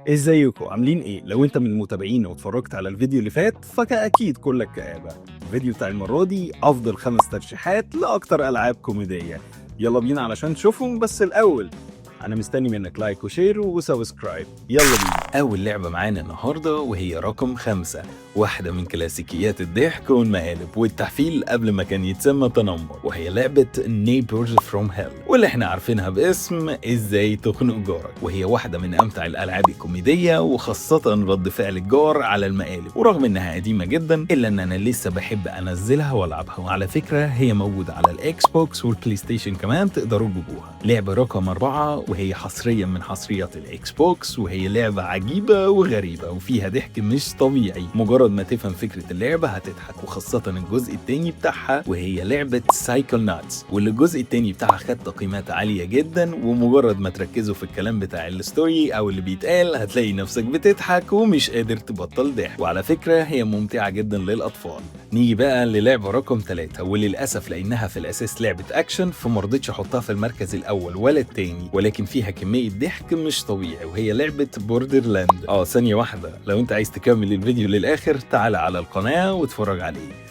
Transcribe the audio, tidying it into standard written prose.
ازيكم؟ عاملين ايه؟ لو انت من المتابعين واتفرجت على الفيديو اللي فات فكأكيد كلك كآبة. الفيديو بتاع المرة دي افضل 5 ترشيحات لاكتر العاب كوميدية. يلا بينا علشان تشوفهم، بس الاول انا مستني منك like و share و subscribe. يلا بينا. اول لعبة معانا النهاردة وهي رقم 5، واحدة من كلاسيكيات الضحك والمقالب والتحفيل قبل ما كان يتسمى تنمر، وهي لعبة Neighbors from Hell، واللي احنا عارفينها باسم ازاي تخنق جارك. وهي واحدة من امتع الالعاب الكوميدية، وخاصة رد فعل الجار على المقالب. ورغم انها قديمة جدا الا ان انا لسه بحب انزلها والعبها، وعلى فكرة هي موجودة على ال Xbox وال PlayStation كمان، تقدروا تجيبوها. لعبة رقم 4، وهي حصريا من حصريات ال Xbox، وهي لعبة عجيبة وغريبة وفيها ضحك مش طبيعي. مجرد ما تفهم فكرة اللعبة هتضحك، وخاصة الجزء التاني بتاعها، وهي لعبة Psychonauts، واللي الجزء التاني بتاعها خد تقييمات عالية جدا. ومجرد ما تركزوا في الكلام بتاع ال story او اللي بيتقال هتلاقي نفسك بتضحك ومش قادر تبطل ضحك، وعلى فكرة هي ممتعة جدا للأطفال. نيجي بقى للعبة رقم 3، وللأسف لأنها في الأساس لعبة أكشن فمرضتش أحطها في المركز الأول ولا التاني، ولكن فيها كمية ضحك مش طبيعي، وهي لعبة Borderlands. ثانية واحدة، لو أنت عايز تكمل الفيديو للآخر تعال على القناة واتفرج عليه.